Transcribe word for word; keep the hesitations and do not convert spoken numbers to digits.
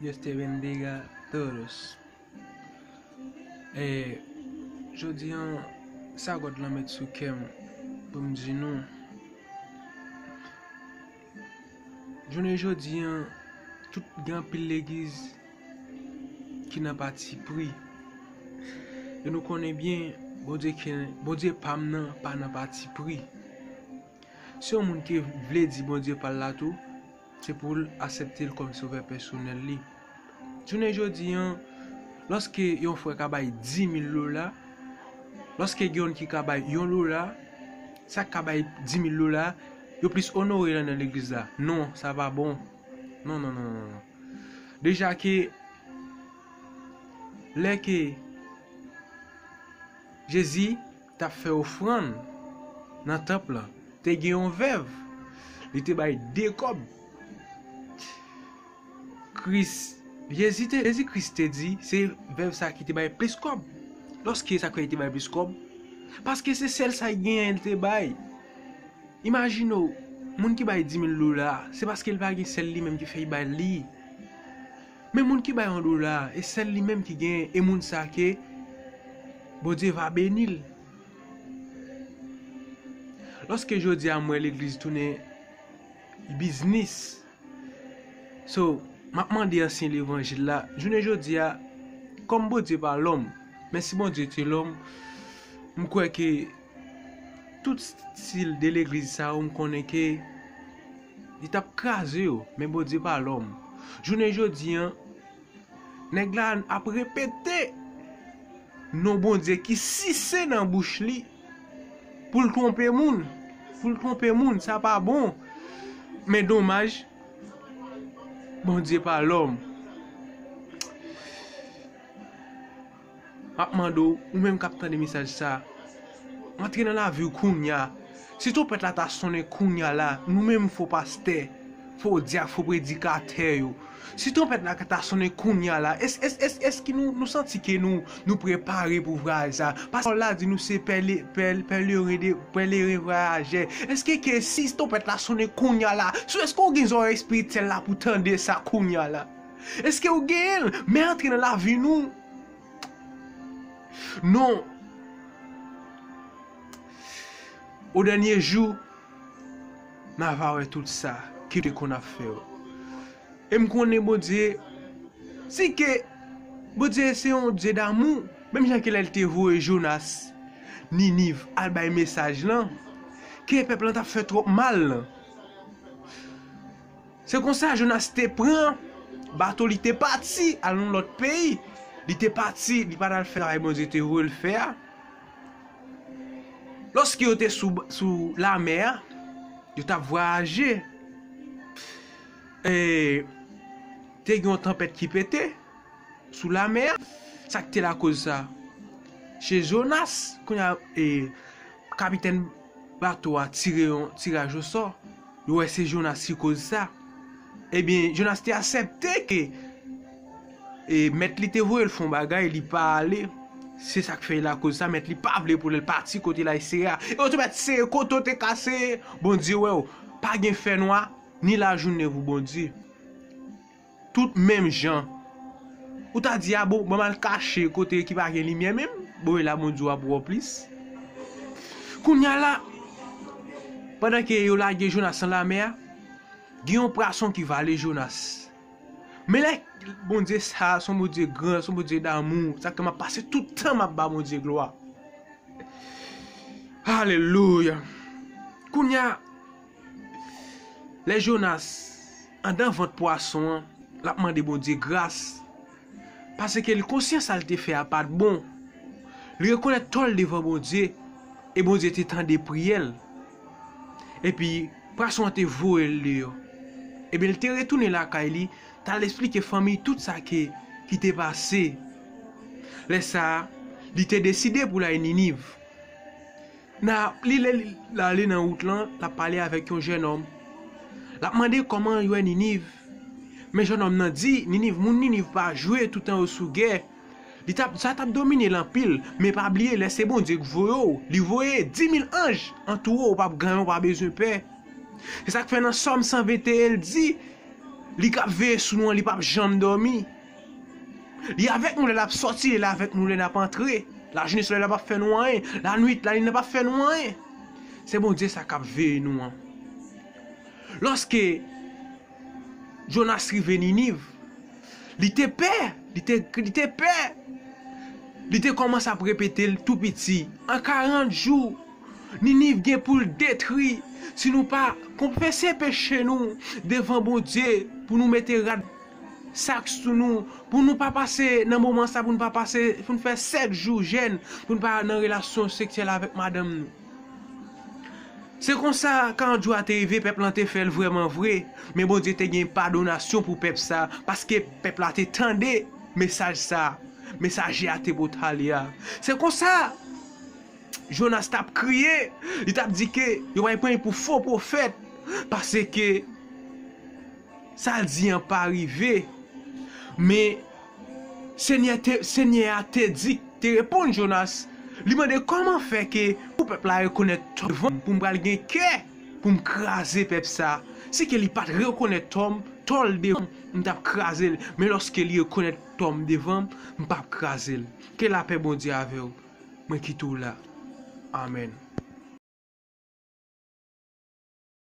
Dios te bendiga todos. E, jodi an, sa God lan met sou kè m pou m di nou. Jounen jodi an, tout gen anpil legliz ki nan pati pri. E nou konnen byen, Bondye ki, Bondye pa m nan pa nan pati pri. Si yon moun ki vle di Bondye pa l la tou, se pou l aksepte l kòm sovè pèsonèl li. Jounen jodi an, lòske yon frè ka bay di mil dola, lòske gen yon ki ka bay yon dola, sa k ka bay di mil dola, yo plis onore l nan legliz la. Non, sa pa bon. Non, non, non, non, non. Deja ke, lè ke Jezi t ap fè ofrann nan tanp lan, te gen yon vèv, li te bay de kòb. Kris, Jezi te, Jezi Kris te di, se vèv sa ki te bay plis kòb. Lòske sa k fè li te bay plis kòb? Paske se sèl sa l genyen li te bay. Imajine w, moun ki bay di mil dola, se paske l pa gen sèl li menm ki fè l bay li. Men moun ki bay yon dola, e sèl li menm ki genyen, e moun sa ke Bondye va beni l. Lòske jodi a m wè legliz tounen biznis. So, m ap mande ansyen levanjil la, jounen jodi a, kòm Bondye pa lòm, men si Bondye te lòm, m kwè ke tout stil de legliz sa yo, m konnen ke li t ap kraze yo, men Bondye pa lòm. Jounen jodi an, nèg la ap repete non Bondye ki sise nan bouch li pou l twonpe moun. Pou l twonpe moun, sa pa bon. Men domaj, Bondye pa lòm. M ap mande w, ou menm k ap tande mesaj sa, antre nan lavi w kounya. Si twonpèt la ta sonnen kounya la, nou menm fo pastè, fo dyak, fo predikatè yo, si twonpèt la ta sonnen kounya la, es, es, es, èske nou, nou santi ke nou, nou prepare pou vwayaj sa? Paske pawòl la di nou se pèle-, pèl-, pèleren de, pèleren vwayajè. Èske ke si twonpèt la sonnen kounya la, sou èske w gen zòrèy espirityèl la pou tande sa kounya la? Èske w genyen l? Men antre nan lavi nou. Non. O dènye jou, n a va wè tout sa ke te konn ap fè yo. E m konnen Bondye, si ke Bondye se yon Dye damou, menm jan ke lè l te voye Jonas Niniv al bay mesaj lan, ke pèp lan t ap fè twòp mal lan. Se konsa Jonas te pran bato, li te pati al yon lòt peyi. Li te pati, li pa t al fè travay Bondye te voye l fè a. Lòske yo te sou, sou lamè a, yo t ap vwayaje. E, te gen yon tanpèt ki pete sou lamè a. Sa k te lakoz sa? Se Jonas. Kounye a, e, kapitèn bato a tire yon tiraj osò. Yo wè se Jonas ki koz sa. Ebyen, Jonas te aksepte ke, e, mèt li te voye l fè yon bagay, li pa ale. Se sa k fè l lakoz sa, mèt li pa vle pou l pati kote l a eseye a. E otomatik seye kote w te ka seye, Bondye wè w. Pa gen fènwa, ni lajounen pou Bondye. Tout menm jan. Ou ta di, a bon, ban m al kache kote ki pa gen limyè menm, bon, e la Bondye w ap wè w plis. Kounye a la, pandan ke yo lage Jonas nan lamè a, gen yon pwason ki vale Jonas. Men lè Bondye sa, se yon Bondye gran, se yon Bondye damou, sa k fè m ap pase tout tan m ap ba Bondye glwa. Alelouya. Kounye a, lè Jonas andan vant pwason an, l ap mande Bondye gras, paske li konsyan sa l te fè a pa t bon. Li rekonèt tò l devan Bondye, e Bondye te tande priyè l. Epi, pwason an te voye l deyò. Ebyen, li te retounen lakay li, t al eksplike fanmi tout sa ke, ki te pase. Lè sa a, li te deside pou l al Niniv. Nan, li, lè li, l ale nan wout lan, l ap pale avèk yon jènòm. L ap mande kòman l wè Niniv. Men jènòm nan di, Niniv, moun Niniv pa jwe, toutan yo sou gè. Li t ap, sa t ap domine l anpil, men pa bliye, lè se Bondye k voye w, li voye di mil anj antoure w, w p ap ganyen, w pa bezwen pè. Se sa k fè nan Sòm san venteyen, l di, Li k ap veye sou nou an, li p ap janm dòmi. Li avèk nou lè n ap sòti, li avèk nou lè n ap antre. Lajounen, solèy la p ap fè nou anyen. Lannuit, lalin nan p ap fè nou anyen. Se Bondye sa k ap veye nou an. Lòske Jonas rive Niniv, li te pè, li te, li te pè. Li te kòmanse ap repete l tou piti. An karant jou, Niniv gen pou l detri. Si nou pa konfese peche nou devan Bondye, pou nou mete rad sak sou nou, pou nou pa pase nan moman sa, pou nou pa pase, pou nou fè sèt jou jèn, pou nou pa nan relasyon seksyèl avèk madanm nou. Se konsa, karant jou a te rive, pèp lan te fè l vrèman vre. Men Bondye te gen padonasyon pou pèp sa, paske pèp la te tande mesaj sa, mesaje a te pote ale a. Se konsa, Jonas t ap kriye, li t ap di ke yo pral pran li pou fo pwofèt, paske sa l di an pa rive. Men Senyè te, Senyè a te di, te reponn Jonas, li mande kòman fè ke pou pèp la rekonèt tò m devan m, pou m pral gen kè pou m kraze pèp sa. Si ke li pa t rekonèt tò m, tò l devan m, m t ap kraze l. Men lòske li rekonèt tò m devan m, m p ap kraze l. Ke lapè Bondye avè w. Mwen kite w la. Amèn.